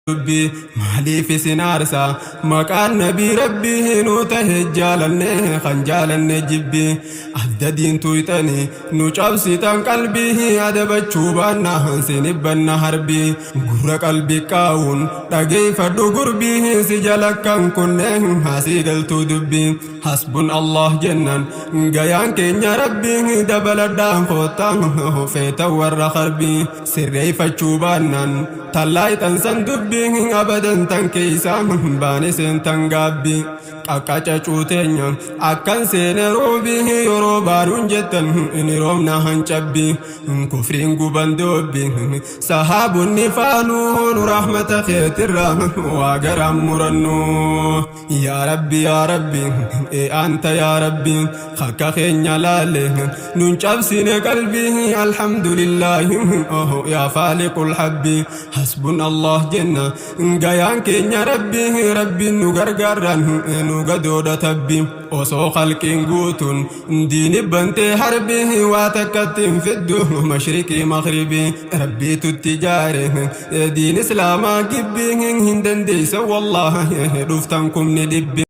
Dubbii maaliif isin aarsa maqaan nabii rabbii nu tahe jaalanne kan jaalanne jibbi adda diintuuxani nu cabsitan qalbii adabachuu baanna sinibbanna harbii gurra qalbii qaawun dhageeffadhu gurbii si jala kan kunne asii galtuu dubbii hasbun allah jennan gayaan keenya rabbii dabaladhaan koottaan feeta warra harbii sirreeffachuu baannaan tallaayitan san dubbii abadan tan keeysaa baane seentan gaabbii qaqqacacuu teenya akkan seene roobii yeroo baanuun jettan inni roobna hancabbii kufriin guban doobbii sahaabonni faanuu nu rahmata keetirraa waa garaan murannu yaa rabbi yaa rabbi ee anta yaa rabbi hakka keenya laale nun cabsine qalbii alhamdulillaahi yaa faaliqul habbi hasbun allah jenna gayaan keenya rabbi rabbiin nu gargaarran nu gadoodha tabbi osoo khalqiin guutuun diini bantee harbi waa takkatti hin fiddu mashriqii maghribii rabbiitutti jaare diin islaamaa gibbii hin dandeeysa wallaahi dhuftan kumni dhibbi.